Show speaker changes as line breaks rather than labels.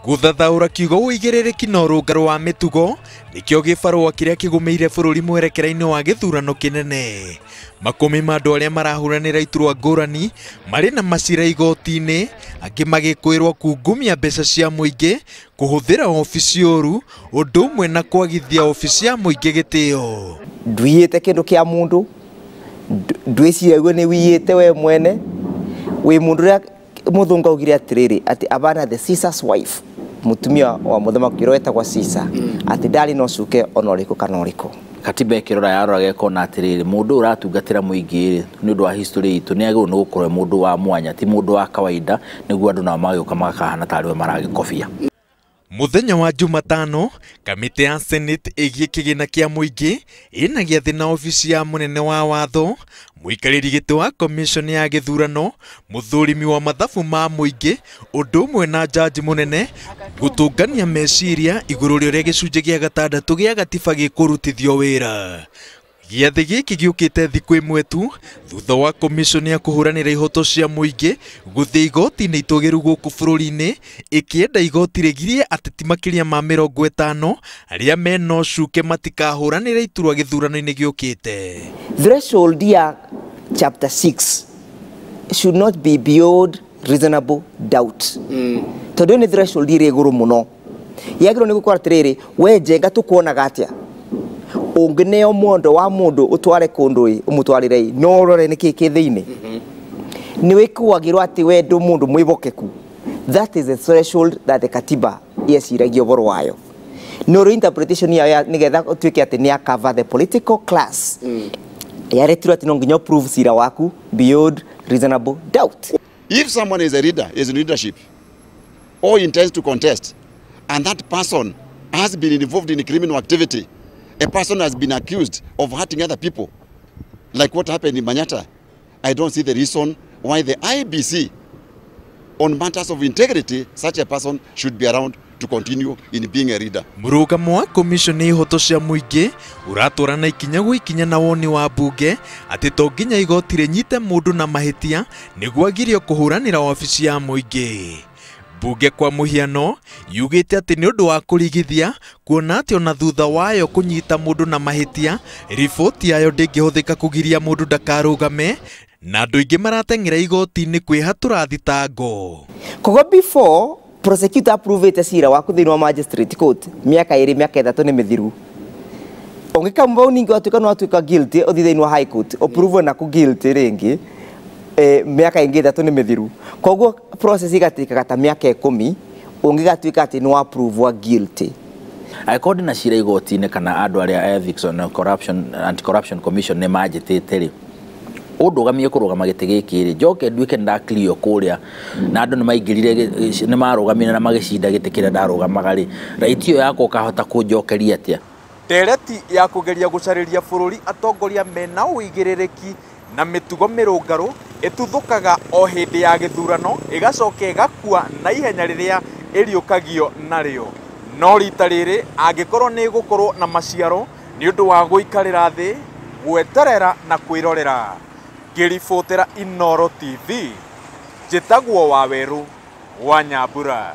Gũthathaũra kiugo ũigĩrĩrĩki na ũrũngarũ wa mĩtugo nĩkĩo gĩbarũa kĩrĩa kĩgũmĩire bũrũri mwerekera-inĩ wa gĩthurano kĩnene. Makũmi ma andũ arĩa marahũranĩra iturwa ngũrani marĩ na macira igoti-inĩ, angĩ magĩkwĩrwo kungumia mbeca cia mũingĩ, kũhũthĩra obici ũru, ũndũ ũmwe na kwagithia obici ya mũingĩ gĩtĩo.
Nduiyĩte kĩndũ kĩa mũndũ, ndwĩciragia nĩ wiyĩte we mwene, wĩ mũndũ ũrĩa mũthũngũ augire atĩrĩrĩ atĩ abana the Caesar's wife, mutumia wa mũthamaki ũrĩa wetagwo Caesar, atĩ ndarĩ na ũcuke ona ũrĩkũ kana ũrĩkũ.
Katiba ĩkĩrora yarora gekona atĩrĩrĩ mũndũ ũratungatĩra mũingĩ rĩ nĩ ũndũ wa history itũ nĩ agĩrĩirwo nĩ gũkorwo mũndũ wa mwanya ti mũndũ wa kawaida nĩguo andũ nao magĩũka makahana tarĩ we maragĩkobia.
Mũthenya wa Jumatano, kamĩtĩ ya Senate ĩgiĩ kĩgĩna kĩa mũingĩ ĩna gĩathĩ na obici ya mũnene wa watho, mũikarĩri gĩtĩ wa commission ya gĩthurano, mũthũrimi wa mathabu ma mũingĩ, ũndũ ũmwe na jaji mũnene gũtũngania meciria igũrũ rĩa ũrĩa gĩcunjĩ gĩa gatandatũ gĩa gatiba gĩkũrutithio wĩra. Gĩathĩ gĩkĩ gĩũkĩte thikũ ĩmwe tu thutha wa commission ya kũhũranĩra ihoto cia mũingĩ gũthiĩ igoti-inĩ itũgĩru gũkũ bũrũri-inĩ ĩkĩenda igoti rĩgirie ateti makĩria ma 50 arĩa mena ũcuke matikahũranĩre iturwa gĩthurano-inĩ gĩũkĩte.
Threshold ya chapter 6 should not be beyond reasonable doubt. Tondũ nĩ threshold ĩrĩ igũrũ mũno. Yagĩrĩirwo nĩ gũkorwo atĩrĩrĩ, we Njenga tũkuonaga atĩa? Ũngĩneo mwondo wa mũndũ ũtware kũndũ ĩ, ũmũtwarĩre ĩ, no ũrore nĩkĩ kĩ thĩinĩ. Nĩ wĩkuagĩrwo atĩ we ndũ mũndũ mwĩhokeku. That is the threshold that the katiba yeciragia ũhoro wayo. No interpretation yayo nĩgetha ũtuĩke atĩ nĩ cover the political class. Yaretirwo atĩ no nginya prove cira waku beyond reasonable doubt.
If someone is a leader, is in leadership, or intends to contest, and that person has been involved in criminal activity, a person has been accused of hurting other people, like what happened in Manyatta, I don't see the reason why the IEBC, on matters of integrity, such a person should be around to continue in being a leader.
Mũrũgamo wa commission ya ihoto cia mũingĩ ũratwarana ikinya gwa ikinya na woni wa mbunge atĩ to nginya igoti rĩnyite mũndũ na mahĩtia nĩguo agirio kũhũranĩra wabici ya mũingĩ. Mbunge kwa mũhiano yugĩte atĩ nĩ ũndũ wa kũrigithia kuona atĩ ona thutha wayo kũnyita mũndũ na mahĩtia riboti yayo ndĩngĩhũthĩka kũgiria mũndũ ndakarũgame na andũ aingĩ marateng'era igoti-inĩ kwĩhatũra thitango.
Koguo before prosecutor approvete cira waku thĩinĩ wa magistrate court mĩaka ĩrĩ mĩaka ĩtatũ nĩ mĩthiru. Ũngĩkamba ningĩ watuĩka nĩ watuĩka guilty ũthiĩ thĩinĩ wa high court ũprove naku guilty rĩngĩ mĩaka ĩngĩ ĩtatũ nĩ mĩthiru. Koguo process ĩgatĩkaga ta mĩaka 10 ũngĩgatuĩka atĩ nĩ wa prove guilty.
Angĩkorwo ndĩna cira igoti-inĩ kana andũ arĩa Ethics and Corruption, Anti-Corruption Commission nĩ manjĩtĩte rĩ, ũndũgamie kũrũgama gĩtĩ gĩkĩ rĩ, njoke nduĩke nĩ ndaclear kũrĩa na andũ nĩ maingĩrire nĩ marũgamire na magĩcinda gĩtĩ kĩrĩa ndarũgamaga rĩ, right ĩyo yakwa ũkahota kũnjokeria atĩa?
Ndereti ya kũgeria gũcarĩria bũrũri atongoria mena ũigĩrĩrĩki na mĩtugo mĩrũngarũ ĩtuthũkaga o hĩndĩ ya gĩthurano ĩgacoka ĩgakua na ihenya rĩrĩa ĩriũkagio narĩo. No rita rĩrĩ angĩkorwo nĩ ĩgũkorwo na maciaro nĩ ũndũ wa gũikarĩra thĩ, gweterera na kwĩrorera. Ngĩribotera Inooro TV, njĩtagwo Wawerũ wa Nyambura.